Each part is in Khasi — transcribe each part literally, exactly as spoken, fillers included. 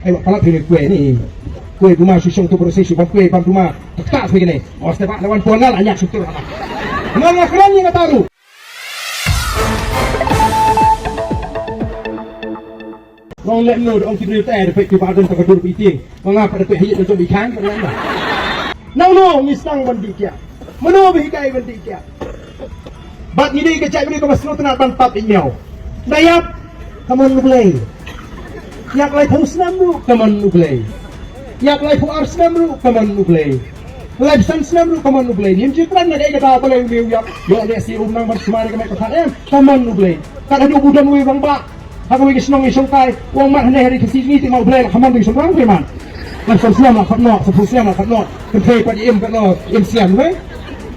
Ai, wa palat phi ne kwei ni. Kwei duma shu shong tu, bro, shu bam kwei, bam duma. Tak tak phi ne. Os te ba lawan pon ngal anyak shu tu. Ngal nga kren ni kata ru. Nong lem no, ong ki briew te, da phi ba don ta ka dur bi ti. Nga pa da phi hit jong bi khang, ka nang ba. Nang no, ngi sdang ban dih kiad. Mano ba hikai ban dih kiad. Bad ngi dei ka jaitbynriew kaba sngewtynnat ban pap ïa u. Da ïap, ka mon U Blei. Ïap laiphew snem ruh, ka mon U Blei. Ïap laiphew ar snem ruh, ka mon U Blei. Laiphew san snem ruh, ka mon U Blei. Ym ju kren na kaei kata ba lei u ïap. Ïoh lehse um nang ban sumar ïa ka met ka thad em, ka mon U Blei. Kat haduh ba u don uwei u rangbah ha kawei ka shnong, i shongkai, u ong mat hangne ha ri Khasi jong ngi, te ma U Blei la kham mon, te i shong rang te mat. Laiphew san snem la khot noh, sanphew snem la khot noh. Kynthei pat im pat noh, im sian wei.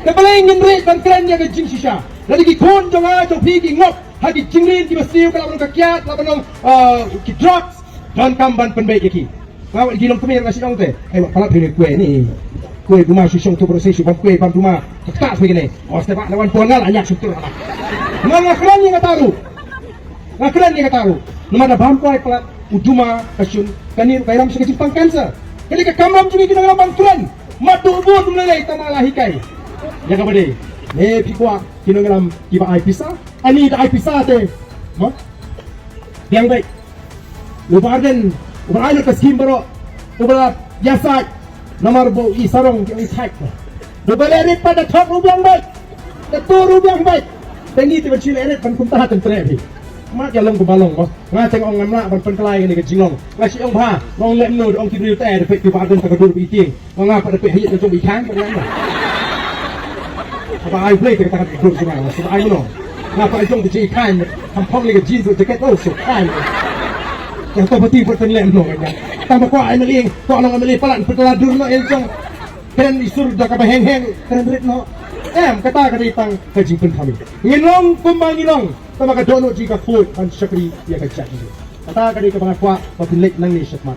Te balei ngin rit ban kren ïa ka jingshisha? Lada ki khun jong nga jong phi ki ngop ha ki jingrien kiba sniew, ka la ban long ka kiad, la ban long, ah, ki drugs, donkam ban pynbeit ïa ki. Nga wat ki long kmie nga shu ong te. Ai, wat palat phi ne kwei ni. Kwei duma shu shong tu, bro, shu bam kwei, bam duma. Tak tak phi ne. Os te ba lawan pon ngal anyak shu tu. Nga nga kren ïa kata ru. Nga kren ïa kata ru. Namar da bam kwai palat u duma ka shun, kane ruh ka ïalam sha ka jingpang cancer. Kane ka kamram jong ngi ki nongïalam ban kren. Mat tu bun um lei lei tang ma la hikai. Ïa kaba dei. Ne phi kwah ki nongïalam kiba ai pisa. Ani da ai pisa te. Ma? Biang beit. Uba ardent, uba ai lut ka skim baroh, uba la ïasaid, namar ba u i sarong ki ong i thait. Uba leh rit pat da thok ruh biang beit, da tur ruh biang beit. Te ngi te ban shu leh rit ban kumta ha, tang treh hi. Mat ïa long kumba long mo. Nga te nga ong ngam lah ban pynkylla ïa kane ka jinglong. Nga shu ong bha, nga ong leh mano, da ong ki briew te, da phi ba ardent ta ka dur ba itieng. Nga nga pat da phi hajat ka jong ba i khang, ba nga nga. Haba ai Blei te kata ka dur shuwa, shuwa ai mano. Nga pat jong te jong i khang, kham phong lei ka jeans jacket, oh, so khang. Yang to pati pat ten lem no nga. Tang ba kwah ai mali, kwah long ai mali palat, pat la dur no el jong. Kren i sur da kaba heng heng, kren rit no. Em, kata ka dei tang ka jingpynkham. Ngin long kumba ngi long, tang ba ka dohnud jong ngi ka khuid ban shakri ïa ka jaitbynriew. Kata ka dei kaba nga kwah ba phin leit nangne shakhmat.